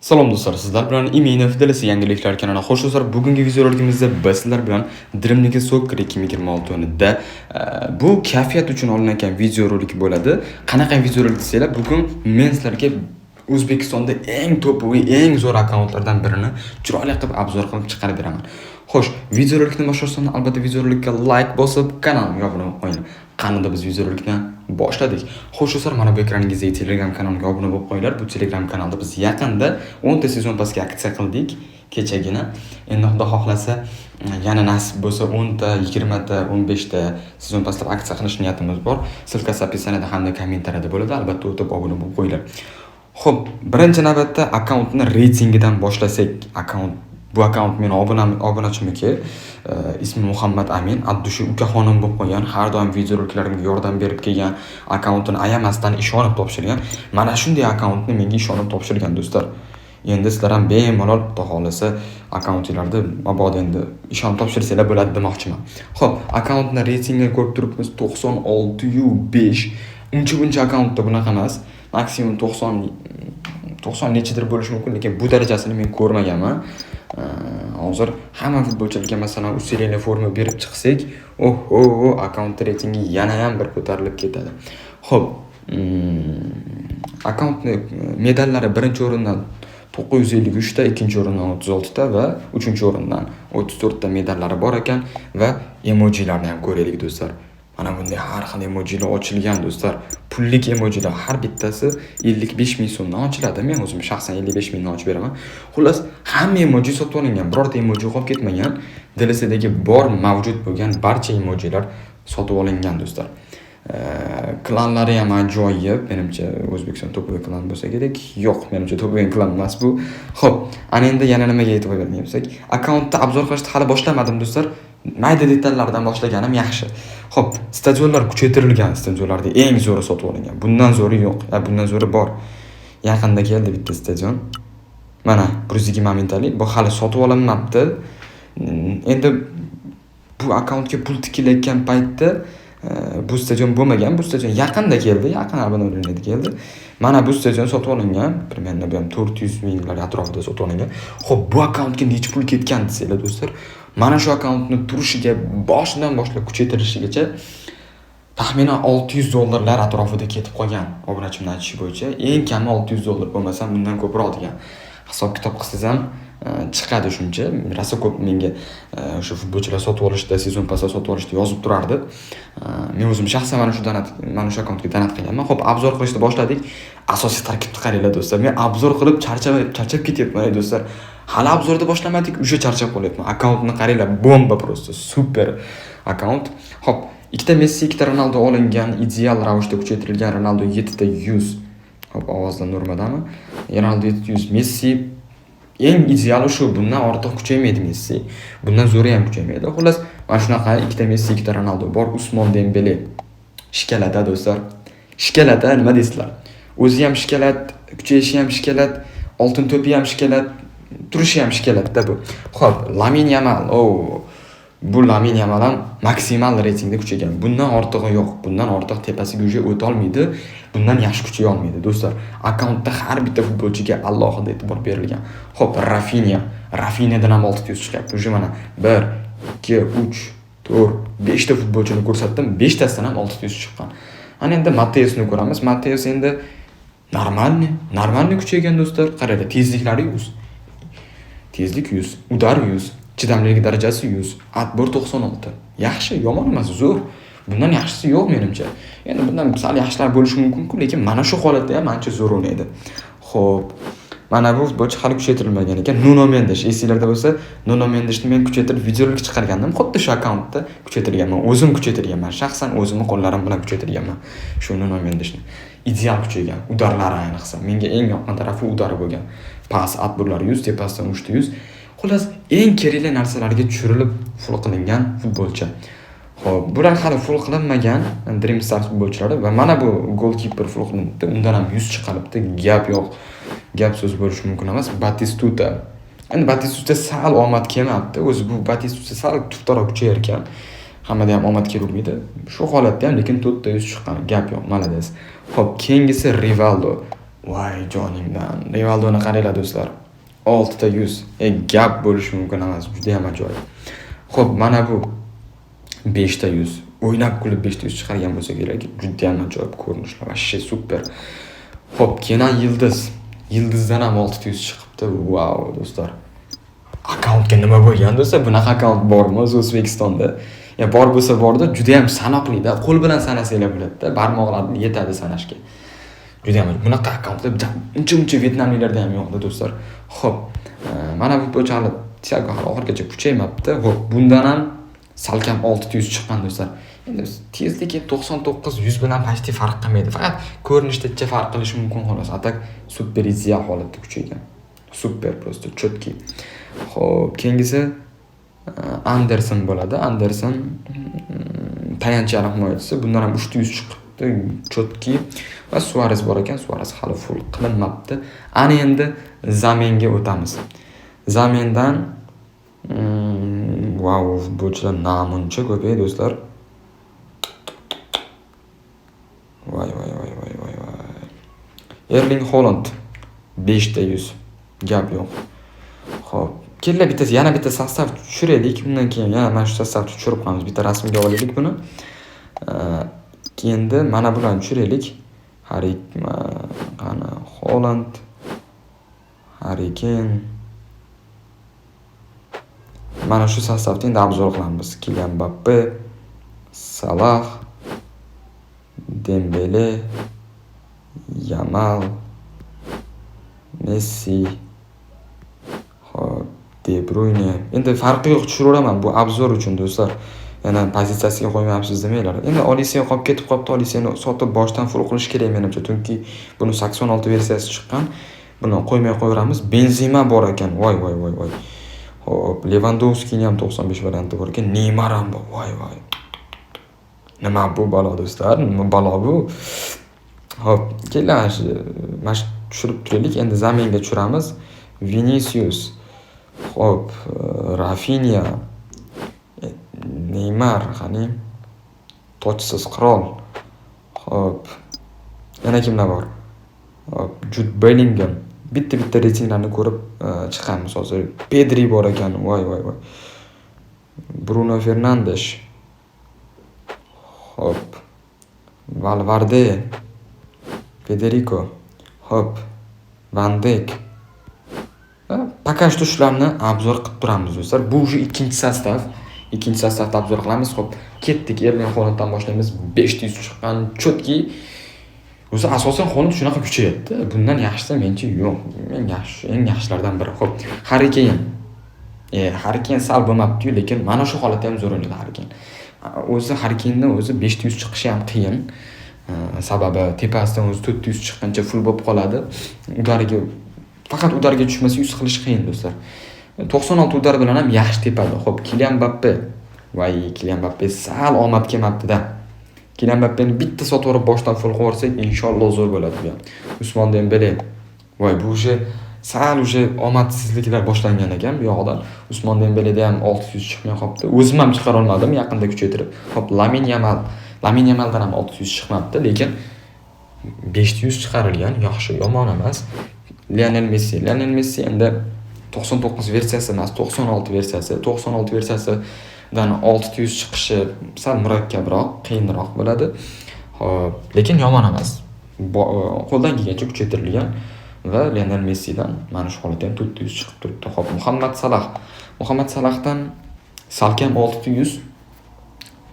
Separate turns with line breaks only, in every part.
Salom do'stlar, sizlar bilan Iminov DLC yangiliklar kanali. Xo'sh do'stlar, bugungi videorolikimizda biz sizlar bilan Dream League Soccer 2026 o'yinida bu kayfiyat uchun olinayotgan videorolik bo'ladi. Qanaqa videorolik desanglar, bugun men sizlarga O'zbekistonda eng топовый, eng zo'r akkauntlardan birini chiroyli qilib обзор qilib chiqarib beraman. Xo'sh, videorolikni boshlashdan albatta videorolikka like bosib, kanalimga obuna bo'lib qo'yinglar. Qanida biz videorolikni boshladik. Xo'sh do'stlar, mana bu ekraningizdagi Telegram kanalimga obuna bo'lib qo'yinglar. Bu Telegram kanalda biz yaqinda 10 ta sezon pasga aksiya qildik kechagina. Endi Xudo xohlasa, yana nasib bo'lsa 10 ta, 20 ta, 15 ta sezon paslab aksiya qilish niyatimiz bor. Ссылка si описание da hamda kommentariyada bo'ladi. Albatta o'tib obuna bo'lib qo'yinglar. Xo'p, birinchi navbatda akkauntni reytingidan boshlasak, bu akkaunt meni obunachimniki. Ismi Muhammad Amin, от ukaxonim bo'lib qolgan, har doim videoroliklarimga yordam berib kelgan, akkauntini ayamasdan ishonib topshirgan. Mana shunday akkauntni menga ishonib topshirgan do'stlar. Endi sizlar ham bemalol, Xudo xohlasa, akkauntinglarni mabodo endi ishonib topshirsanglar bo'ladi demoqchiman. Xo'p, akkauntni reytingini ko'rib turibmiz, 96,5. Uncha buncha akkauntda bunaqa emas. Maksimum 90, 90 nechidir bo'lishi mumkin, lekin bu darajasini men ko'rmaganman. Hozir hamma futbolchilarga, masalan, усиление forma berib chiqsak, oho, akkaunt reytingi yana ham bir ko'tarilib ketadi. Xo'p, akkauntni medallari birinchi o'rindan 953 ta, ikkinchi o'rindan 36 ta va uchinchi o'rindan 34 ta medallari bor ekan va emojilarni ham ko'raylik do'stlar. Mana bunday har xil emojilar ochilgan do'stlar. Pullik emojilar har bittasi 55 ming so'mdan ochiladi. Men o'zim shaxsan 55 mingdan ochib beraman. Xullas, hamma emoji sotib olingan, birorta emoji qolib ketmagan. DLCdagi bor mavjud bo'lgan barcha emojilar sotib olingan do'stlar. Klanlari ham ajoyib. Menimcha, O'zbekiston топовый klan bo'lsa kerak. Yo'q, menimcha, топовый klan emas bu. Xo'p, ana endi yana nimaga e'tibor beradigan bo'lsak, akkauntni обзор qilishni hali boshlamadim do'stlar. Mayda detallardan boshlaganim yaxshi. Xo'p, stadionlar kuchaytirilgan, stadionlarda eng zo'ri sotib olingan. Bundan zo'ri yo'q. Ya, bundan zo'ri bor. Yaqinda keldi bitta stadion. Mana 120 mingtalik. Bu hali sotib olinmabdi. Endi bu akkauntga pul tikilayotgan paytda bu stadion bo'lmagan. Bu stadion yaqinda keldi, yaqin обновление da keldi. Mana bu stadion sotib olingan. Примерно bu ham 400 minglar atrofida sotib olingan. Xo'p, bu akkauntga necha pul ketgan desanglar do'stlar, mana shu akkauntni turishiga, boshidan boshlab kuchaytirishigacha taxminan 600 dollarlar atrofida ketib qolgan, obunachimni aytishi bo'yicha. Eng kami 600 dollar, bo'lmasam bundan ko'proq degan. Hisob kitob qilsangiz ham chiqadi shuncha. Rosa ko'p menga o'sha futbolchilar sotib olishda, sezon paslar sotib olishda yozib turardi. Men o'zim shaxsan mana shu donat, mana shu akkauntga donat qilganman. Xo'p, обзор qilishni boshladik. Asosiy tarkibni qaranglar do'stlar. Men обзор qilib charchab ketyapman do'stlar. Hali обзор ni boshlamadik, уже charchab qolyapman. Akkauntni qaranglar, bomba просто, super akkaunt. Xo'p, ikkita Messi, ikkita Ronaldo olingan, ideal ravishda kuchaytirilgan. Ronaldo 7 ta 100. Xo'p, ovozdan normadami? Ronaldo 7 100, Messi eng ideali shu, bundan ortiq kuchaymaydi Messi. Bundan zo'ri ham kuchaymaydi. Xullas, mana shunaqa ikkita Messi, ikkita Ronaldo bor. Usmon Dembele. Shkalata do'stlar. Shkalata, nima deysizlar? O'zi ham shkalat, kuchayishi ham shkalat, oltin to'pi ham shkalat, turishi ham shkalatda bu. Xo'p, Lamin Yamal. O, bu Lamin Yamal ham maksimal reytingda kuchaygan. Bundan ortig'i yo'q. Bundan ortiq tepasiga уже o'ta olmaydi. Bundan yaxshi kuchaya olmaydi do'stlar. Akkauntda har bitta futbolchiga alohida e'tibor berilgan. Xo'p, Rafinya. Rafinyadan ham 600 chiqyapti. Уже mana 1, 2, 3, 4, 5 ta futbolchini ko'rsatdim. 5 tasidan ham 600 chiqqan. Ana endi Matteusni ko'ramiz. Matteus endi нормальный, нормальный kuchaygan do'stlar. Qaranglar, tezliklari 100. Tezlik 100, удар 100, chidamlilik darajasi 100, отбор 96. Yaxshi, yomon emas, zo'r. Bundan yaxshisi yo'q menimcha. Endi bundan sal yaxshilar bo'lishi mumkin-ku, lekin mana shu holatda ham ancha zo'r o'ynaydi. Xo'p, mana bu futbolchi hali kuchaytirilmagan ekan. Nuno Mendes, esinglarda bo'lsa, Nuno Mendesni men kuchaytirib videorolik chiqargandim. Xuddi shu akkauntda kuchaytirganman. O'zim kuchaytirganman. Shaxsan o'zimni qo'llarim bilan kuchaytirganman shu Nuno Mendesni. Ideal kuchaygan, удар lari ayniqsa. Menga eng yoqqan tarafi удар i bo'lgan. Pas, отбор lari 100, tepasidan 3 100. Xullas, eng kerakli narsalarga tushirilib full qilingan futbolchi. Xo'p, bular hali full qilinmagan Dream Stars futbolchilari va mana bu goalkeeper full qilinibdi. Undan ham 100 chiqaribdi. Gap yo'q. Gap so'z bo'lishi mumkin emas. Batistuta. Endi Batistuta sal omad kelmabdi. O'zi bu Batistuta sal tuftaroq kuchayar ekan. Hammada ham omad kelavermaydi. Shu holatda ham lekin 4 ta 100 chiqqan. Gap yo'q, молодец. Xo'p, keyingisi Rivaldo. Voy joningdan. Rivaldoni qaranglar do'stlar. 6 ta 100. Gap bo'lishi mumkin emas, juda ham ajoyib. Xo'p, mana bu 5 ta 100. O'ynab kulib 5 ta 100 chiqargan bo'lsa kerak. Juda ham ajoyib ko'rinishlar, вообще супер. Xo'p, Kenan Yildiz. Yildizdan ham 6 ta 100 chiqibdi. Vau, do'stlar. Akkauntga nima bo'lgan do'stlar? Bunaqa akkaunt bormi o'zi O'zbekistonda? Ya bor bo'lsa borda, juda ham sanoqlida, qo'l bilan sanasanglar bo'ladi-da, barmoqlar yetadi sanashga. Juda ham bunaqa akkauntlar uncha-muncha vyetnamliklarda ham yo'qda do'stlar. Xo'p, mana bu hali Tiago hali oxirigacha kuchaymabdi. Xo'p, bundan ham salkam 6 ta 100 chiqqan do'stlar. Endi tezligi 99 100 bilan почти farq qilmaydi. Faqat ko'rinishda farq qilishi mumkin xolos. А так супер ideal holatda kuchaygan. Супер, просто четкий. Xo'p, keyingisi Anderson bo'ladi. Anderson tayanch yarim himoyachisi. Bundan ham 3 ta 100 chiqibdi, четкий. Va Suarez bor ekan, Suarez hali full qilinmabdi. Ana endi замен ga o'tamiz. Замен dan vau, futbolchilar namuncha ko'p ey do'stlar. Voy voy voy voy voy voy. Erling Haaland 5 ta 100. Gap yo'q. Xo'p, kelinglar bittasi yana bitta состав tushiraylik. Undan keyin yana mana shu состав ni tushirib qo'yamiz. Bitta rasmga olaylik buni. Endi mana bularni tushiraylik. Harry qani Haaland, Harry Kane. Mana shu состав ni endi обзор qilamiz. Kilian Mbappe, Salah, Dembele, Yamal, Messi, xo'p, De Bruyne. Endi farqi yo'q, tushiraveraman bu обзор uchun do'stlar. Yana pozitsiyasiga qo'ymayapsiz demanglar. Endi Olise qolib ketib qolibdi. Oliseni sotib boshdan full qilish kerak menimcha, chunki buni 86 versiyasi chiqqan. Buni qo'ymay qo'yaveramiz. Benzema bor ekan. Voy voy voy voy. Xo'p, Levandovskiyni ham 95 varianti bor ekan. Neymar ham bor. Voy voy. Nima bu balo do'stlar? Nima balo bu? Xo'p, kelinglar mana shu tushirib turaylik. Endi замен ga tushiramiz. Vinicius. Xo'p, Rafinha, Neymar, qani? Tojsiz qirol. Xo'p. Yana kimlar bor? Xo'p, Jud Bellingham. Bitta-bitta reytinglarni ko'rib chiqamiz hozir. Pedri bor ekan. Voy voy voy. Bruno Fernandes. Xo'p. Valverde. Federico. Xo'p. Van Dijk. Пока что shularni обзор qilib turamiz do'stlar. Bu уже ikkinchi состав. Ikkinchi состав ni обзор qilamiz. Xo'p, ketdik. Erling Haalanddan boshlaymiz. 5 ta 100 chiqqan, четкий. O'zi asosan Haaland shunaqa kuchayapti. Bundan yaxshisi menimcha yo'q. Eng yaxshi, eng yaxshilardan biri. Xo'p, Harry Kane. Harry Kane sal bo'lmabdi-yu, lekin mana shu holatda ham zo'r o'ynadi Harry Kane. O'zi Harry Kane'ni o'zi 5 ta 100 chiqishi ham qiyin. Sababi tepasidan o'zi 4 ta 100 chiqqancha full bo'lib qoladi. Удар iga faqat удар ga tushmasa 100 qilish qiyin do'stlar. 96 удар bilan ham yaxshi tepadi. Xo'p, Kilian Mbappe. Voy, Kilian Mbappe sal omad kelmabdi-da. Kilian Mbappeni bitta sotib yuborib boshdan full qilib yuborsak, inshaalloh zo'r bo'ladi bu ham. Usmon Dembele. Voy, bu уже sal уже omadsizliklar boshlangan ekan bu yoqdan. Usmon Dembeleda ham 600 chiqmay qolibdi. O'zim ham chiqara olmadim yaqinda kuchaytirib. Xo'p, Lamin Yamal. Lamin Yamaldan ham 600 chiqmabdi, lekin 500 chiqarilgan, yaxshi, yomon emas. Lionel Messi. Lionel Messi endi 99 versiyasi emas, 96 versiyasi. 96 versiyasidan 600 chiqishi sal murakkabroq, qiyinroq bo'ladi. Xo'p, lekin yomon emas. Qo'ldan kelgancha kuchaytirilgan va Lionel Messidan mana shu holatda ham 400 chiqib turibdi. Xo'p, Muhammad Salah. Muhammad Salahdan salkam 600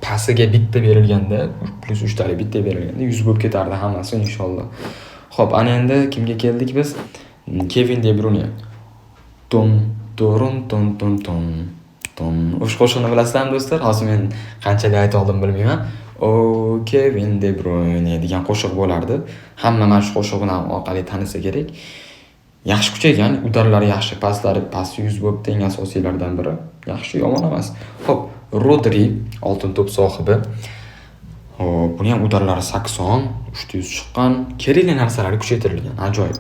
pasiga bitta berilganda, plyus 3 talik bitta berilganda 100 bo'lib ketardi hammasi inshaalloh. Xo'p, ana endi kimga keldik biz? Kevin De Bruyne. Tum turun tum tum tum tum. O'sha qo'shiqni bilasizlarmi do'stlar? Hozir men qanchalik ayta oldim bilmayman. O Kevin De Bruyne degan qo'shiq bo'lardi. Hamma mana shu qo'shiq bilan orqali tanisa kerak. Yaxshi kuchaygan, удар lari yaxshi, paslari pasti 100 bo'libdi, eng asosiylardan biri. Yaxshi, yomon emas. Xo'p, Rodri oltin to'p sohibi. Xo'p, buni ham удар lari 80, 300 chiqqan, kerakli narsalari kuchaytirilgan, ajoyib.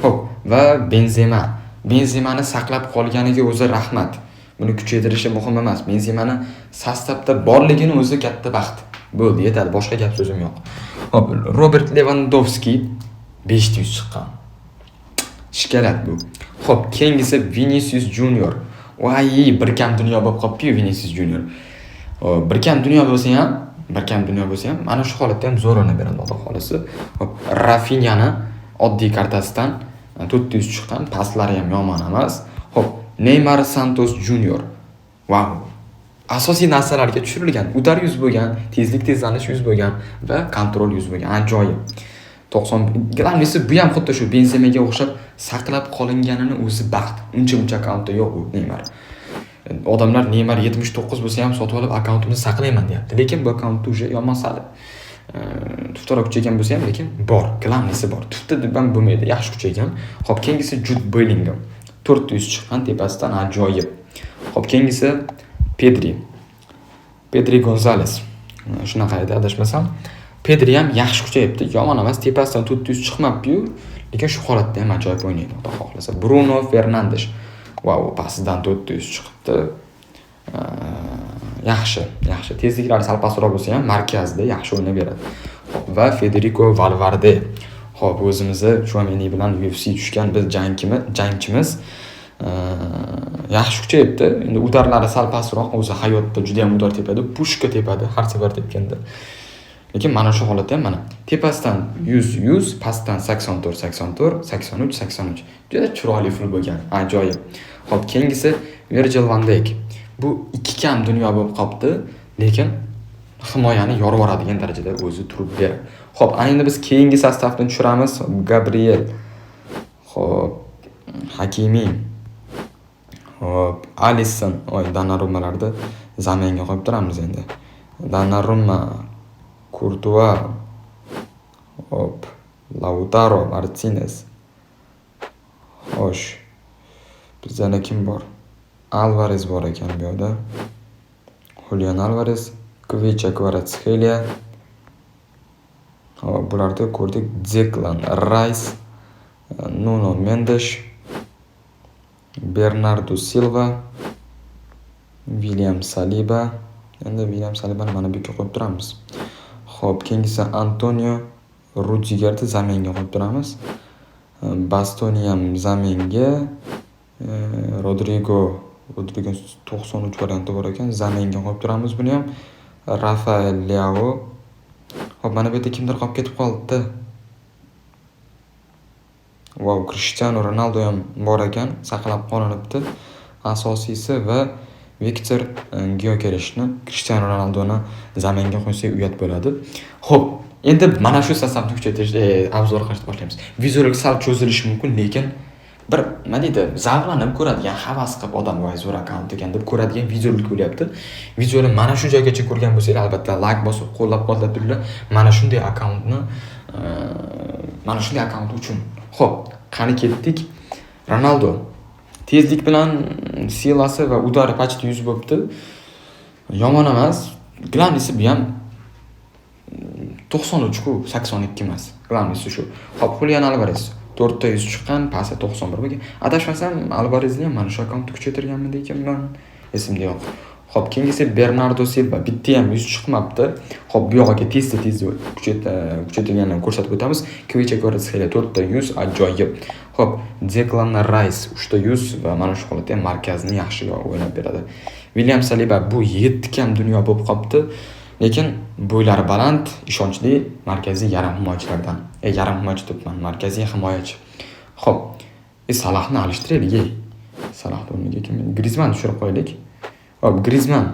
Xo'p, va Benzema. Benzemani saqlab qolganiga o'zi rahmat. Buni kuchaytirishi muhim emas. Benzemani состав da borligini o'zi katta baxt. Bo'ldi, yetadi, boshqa gap so'zim yo'q. Xo'p, Robert Lewandowski 5 yuz chiqqan. Шоколад bu. Xo'p, keyingisi Vinicius Junior. Voy, bir kam dunyo bo'lib qolibdi-yu Vinicius Junior. Bir kam dunyo bo'lsa ham, bir kam dunyo bo'lsa ham, mana shu holatda ham zo'r o'ynab beradi, Xudo xolisi. Xo'p, Rafinyani oddiy kartasidan 400 chiqqan, paslari ham yomon emas. Xo'p, Neymar Santos Junior. Vau. Asosiy narsalarga tushirilgan. Удар 100 bo'lgan, tezlik, tezlanish 100 bo'lgan va контроль 100 bo'lgan. Ajoyib. 90. Главный si, bu ham xuddi shu Benzemaga o'xshab saqlab qolinganini o'zi baxt. Uncha muncha akkauntda yo'q u Neymar. Odamlar Neymar 79 bo'lsa ham sotib olib, akkauntimni saqlayman deyapti. Lekin bu akkauntda уже yomon sali tuftaroq kuchaygan bo'lsa ham, lekin bor. Главный si bor. Tufta deb ham bo'lmaydi, yaxshi kuchaygan. Xo'p, keyingisi Jud Bellingham. 400 chiqqan tepasidan, ajoyib. Xo'p, keyingisi Pedri. Pedri Gonzales. Shunaqa edi, adashmasam. Pedri ham yaxshi kuchayibdi, yomon emas, tepasidan 400 chiqmabdi-yu, lekin shu holatda ham ajoyib o'ynaydi, Xudo xohlasa. Bruno Fernandes. Vau, pastidan 400 chiqibdi. Yaxshi, yaxshi. Tezliklari sal pastroq bo'lsa ham, markazda yaxshi o'ynab beradi. Xo'p, va Federico Valverde. Xo'p, o'zimizni Chouameni bilan UFC tushgan biz jangchimiz yaxshi kuchayibdi. Endi удар lari sal pastroq, o'zi hayotda juda ham удар tepadi, пушка tepadi har safar tepganda. Lekin mana shu holatda ham mana tepasidan 100 100, pastdan 84 84, 83 83. Juda chiroyli full bo'lgan, ajoyib. Xo'p, keyingisi Virgil van Dijk. Bu ikki kam dunyo bo'lib qolibdi, lekin himoyani yorib yuboradigan darajada o'zi turib beradi. Xo'p, ana endi biz keyingi состав ni tushiramiz. Gabriel. Xo'p, Hakimi. Xo'p, Alisson. Oy, Donnarummalarni замена ga qo'yib turamiz endi. Donnarumma, Kurtua. Xo'p, Lautaro Martinez. Xo'sh. Bizda yana kim bor? Alvarez bor ekan bu yerda. Julian Alvarez, Kvicha Kvaratskhelia. Hop, bularni ko'rdik. Declan Rice, Nuno Mendes, Bernardo Silva, William Saliba. Endi William Salibani mana bu yerga qo'yib turamiz. Xo'p, keyingisi Antonio Rudigerni замена ga qo'yib turamiz. Bastoni ham замена ga. Rodrigo 93 varianti bor ekan. Замена ga qo'yib turamiz buni ham. Rafael Leao. Xo'p, mana bu yerda kimdir qolib ketib qolibdi. Vau, Cristiano Ronaldo ham bor ekan, saqlab qolinibdi. Asosiysi va Viktor Gyokereshni, Cristiano Ronaldoni замена ga qo'ysak, uyat bo'ladi. Xo'p, endi mana shu состав ni kuchaytirish, обзор qilishni boshlaymiz. Videorolik sal cho'zilishi mumkin, lekin bir nima deydi, zavqlanib ko'radigan, havas qilib odam "Voy, zo'r akkaunt ekan" deb ko'radigan videorolik bo'lyapti. Videoni mana shu joygacha ko'rgan bo'lsanglar, albatta layk bosib, qo'llab-quvvatlab turinglar. Mana shunday akkauntni, mana shunday akkaunt uchun. Xo'p, qani ketdik. Ronaldo tezlik bilan сила si va удар i почти 100 bo'libdi. Yomon emas. Главный si, bu ham 93 ku, 82 emas. Главный si shu. Xo'p, Julian Alvarez 4 ta 100 chiqqan, pasi 91 bo'lgan. Adashmasam, Alvarezni ham mana shu akkauntda kuchaytirganmidi ekanman, esimda yo'q. Xo'p, keyingisi Bernardo Silva, bitta ham 100 chiqmabdi. Xo'p, bu yog'iga tezda tezda kuchaytirganini ko'rsatib o'tamiz. Kvicha Kvaratskhelia 4 ta 100, ajoyib. Xo'p, Declan Rice 3 ta 100 va mana shu holatda ham markazni yaxshi o'ynab beradi. William Saliba bu 7 kam dunyo bo'lib qolibdi. Lekin bo'ylari baland, ishonchli markaziy yarim himoyachilardan. Yarim himoyachi debman, markaziy himoyachi. Xo'p, Salahni alishtiraylik, ey. Salahni o'rniga kim? Grizmann tushirib qo'yaylik. Xo'p, Grizmann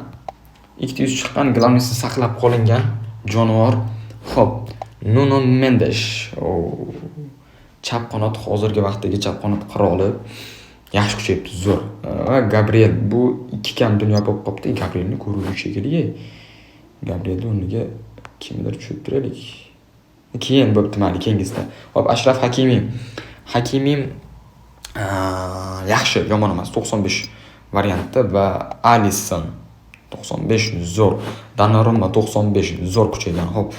ikkita 100 chiqqan, главный si saqlab qolingan jonivor. Xo'p, Nuno Mendes. Chap qanot, hozirgi vaqtdagi chap qanot qiroli. Yaxshi kuchayibdi, zo'r. Va Gabriel bu ikki kam dunyo bo'lib qolibdi. Gabrielni ko'ruvdik shekilli. Gabrielni o'rniga kimnidir tushirib turaylik. Keyin bo'pti, mayli, keyingisida. Xo'p, Ashraf Hakimi. Hakimi yaxshi, yomon emas, 95 variantda va Alisson 95, zo'r. Donnarumma 95, zo'r kuchaygan. Xo'p,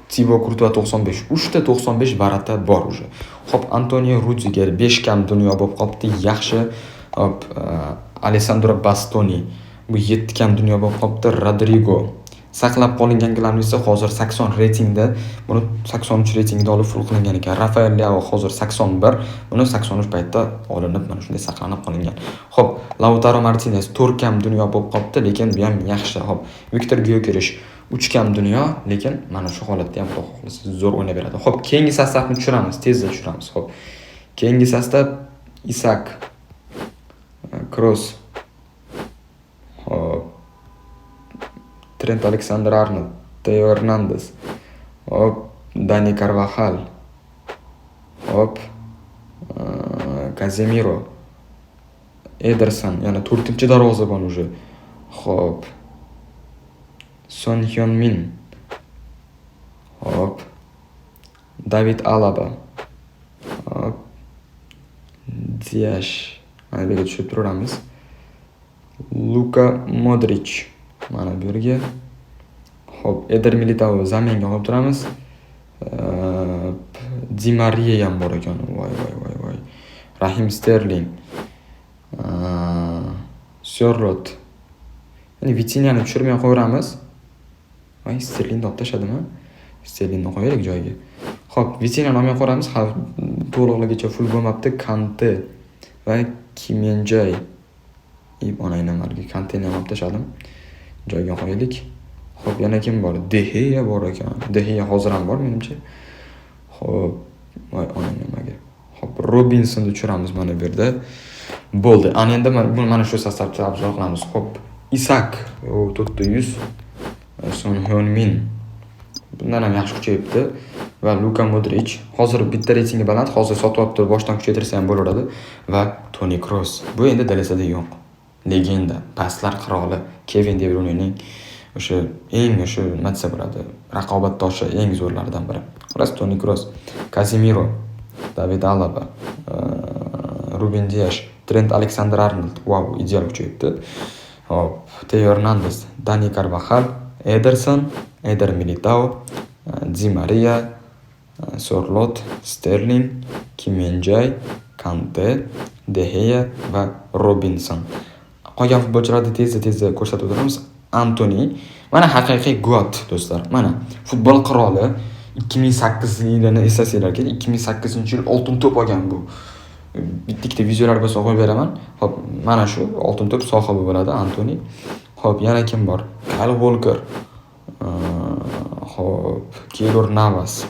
Tibo Kurtua 95, 3 ta 95 ворота bor уже. Xo'p, Antonio Rudiger 5 kam dunyo bo'lib qolibdi, yaxshi. Xo'p, Alessandro Bastoni bu 7 kam dunyo bo'lib qolibdi. Rodrigo Saqlab qolinganlarni esa hozir 80 reytingda, buni 83 reytingda olib full qilingan ekan. Rafael Leao hozir 81, buni 83 paytda olinib, mana shunday saqlanib qolingan. Xo'p, Lautaro Martinez 4 kam dunyo bo'lib qolibdi, lekin bu ham yaxshi. Xo'p, Viktor Gyökeres 3 kam dunyo, lekin mana shu holatda ham xudo xohlasa zo'r o'ynab beradi. Xo'p, keyingi sostavni tushiramiz, tezda tushiramiz. Xo'p, keyingi sostav Isak, Kroos, xo'p, Trent Alexander-Arnold, Teo Hernandez, hop, Dani Carvajal, hop, Casemiro, Ederson, yana 4-darvozabon уже. Xo'p. Son Heung-min. Hop. David Alaba. Hop. Diash. Mana bu yerga tushib turaveramiz. Luka Modric. Mana bu yerga. Xo'p, Eder Militao замен ga qo'yib turamiz. Di Maria ham bor ekan. Voy voy voy voy. Rahim Sterling. Sørloth. Ya'ni Vitinhani tushirmay qo'yaveramiz. Voy, Sterlingni olib tashladimi? Sterlingni qo'yaylik joyiga. Xo'p, Vitinhani olmay qo'yamiz. Hali to'liqligicha full bo'lmabdi. Kante va Kim Min-jae. Onangni margi Kanteni ham olib tashladim. Joyiga qo'yaylik. Xo'p, yana kim bor? De Gea bor ekan. De Gea hozir ham bor menimcha. Xo'p, voy onangni margi. Xo'p, Robinsonni tushiramiz mana bu yerda. Bo'ldi. Ana endi mana shu sostavni обзор qilamiz. Xo'p, Isak, u 400, Son Heung-min. Bundan ham yaxshi kuchayibdi va Luka Modric hozir bitta reytingi baland, hozir sotib olib turib boshdan kuchaytirsa ham bo'laveradi va Toni Kroos. Bu endi DLSda yo'q. Legenda, paslar qiroli Kevin De Bruynening o'sha eng o'sha nima desa bo'ladi, raqobatdoshi eng zo'rlaridan biri. Xullas Toni Kroos, Casemiro, David Alaba, Ruben Dias, Trent Alexander-Arnold, vau, ideal kuchayibdi. Hop, Teo Hernandez, Dani Carvajal, Ederson, Eder Militao, Di Maria, Sørloth, Sterling, Kim Min-jae, Kante, De Gea va Robinson. Qolgan futbolchilarni tezda-tezda ko'rsatib o'tamiz. Antoni, mana haqiqiy GOAT do'stlar. Mana futbol qiroli 2008-yilini eslasanglar kerak, 2008-yil oltin to'p olgan bu. Bitta-ikkita videolar bo'lsa qo'yib beraman. Xo'p, mana shu oltin to'p sohibi bo'ladi Antoni. Xo'p, yana kim bor? Kyle Walker. Xo'p, Keylor Navas.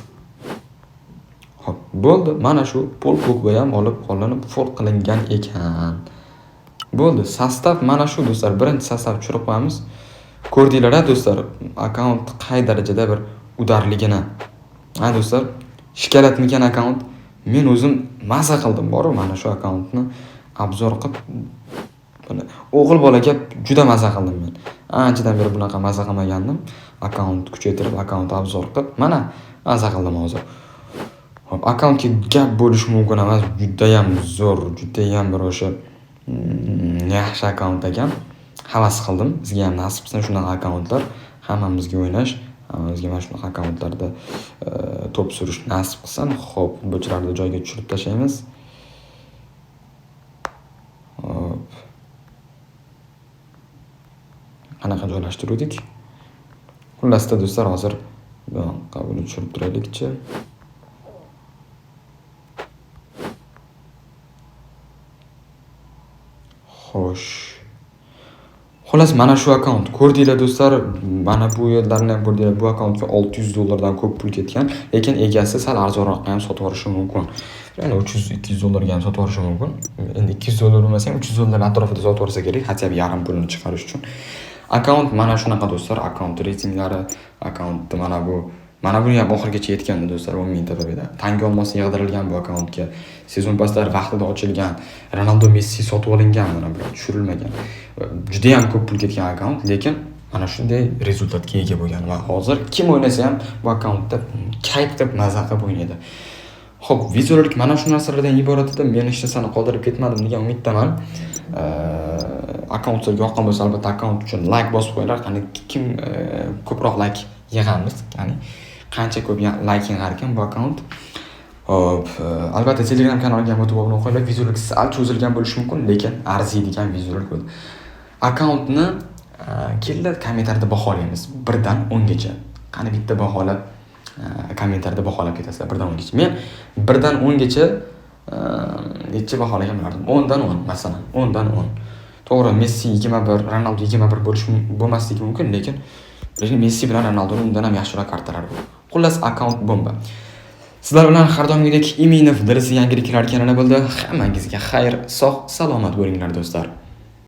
Xo'p, bo'ldi. Mana shu Pol Pogba ham olib qolinib, full qilingan ekan. Bo'ldi. Sostav mana shu do'stlar. Birinchi sostav tushirib qo'yamiz. Ko'rdinglar-a do'stlar, akkaunt qay darajada bir udarligini. Ha do'stlar, shikalatmikan akkaunt? Men o'zim maza qildim boru mana shu akkauntni обзор qilib. Buni o'g'il bolaga juda maza qildim men. Anchadan beri bunaqa maza qilmagandim. Akkaunt kuchaytirib, akkaunt обзор qilib, mana maza qildim hozir. Xo'p, akkauntga gap bo'lishi mumkin emas, juda ham zo'r, juda ham bir o'sha yaxshi akkaunt ekan. Havas qildim. Bizga ham nasib qilsin shunaqa akkauntlar, hammamizga o'ynash, hammamizga mana shunaqa akkauntlarda to'p surish nasib qilsin. Xo'p, futbolchilarni joyiga tushirib tashlaymiz. Xo'p. Qanaqa joylashtiruvdik? Xullasda do'stlar, hozir buni tushirib turaylikchi. Xo'sh. Xullas mana shu akkaunt ko'rdinglar do'stlar, mana bu yerlarni ham ko'rdinglar. Bu akkauntga $600 dan ko'p pul ketgan, lekin egasi sal arzonroqqa ham sotib yuborishi mumkin. Ya'ni 300-200 dollarga ham sotib yuborishi mumkin. Endi $200 bo'lmasa ham $300 atrofida sotib yuborsa kerak, хотя бы yarim pulini chiqarish uchun. Akkaunt mana shunaqa do'stlar, akkaunt reytinglari, akkauntni mana bu, mana buni ham oxirigacha yetgandi do'stlar, 10 mingta победа. Tanga olmosi yig'dirilgan bu akkauntga. Sezon pastlari vaqtida ochilgan, Ronaldo, Messi sotib olingan, mana bular tushirilmagan. Juda ham ko'p pul ketgan akkaunt, lekin mana shunday rezultatga ega bo'lgan va hozir kim o'ynasa ham bu akkauntda kayf qilib, maza qilib o'ynaydi. Xo'p, videorolik mana shu narsalardan iborat edi. Men hech narsani qoldirib ketmadim degan umiddaman. Akkaunt sizlarga yoqqan bo'lsa, albatta akkaunt uchun like bosib qo'yinglar. Qani kim ko'proq like yig'amiz, ya'ni qancha ko'p like yig'ar ekan bu akkaunt. Xo'p, albatta Telegram kanaliga ham o'tib obuna qo'yinglar. Videorolik sal cho'zilgan bo'lishi mumkin, lekin arziydigan videorolik bo'ldi. Akkauntni Kelinglar, kommentariyada baholaymiz. 1 dan 10gacha. Qani, bitta baholab, kommentariyada baholab ketasizlar 1 dan 10gacha. Men 1 dan 10gacha necha baholagan bo'lardim? 10 dan 10 masalan, 10 dan 10. To'g'ri, Messi 21, Ronaldu 21 bo'lishi bo'lmasligi mumkin, lekin Messi bilan Ronaldoni undan ham yaxshiroq kartalari bor. Xullas, akkaunt bomba. Sizlar bilan har doimgidek Iminov DLC yangiliklar kanali bo'ldi. Hammangizga xayr, sog' salomat bo'linglar, do'stlar.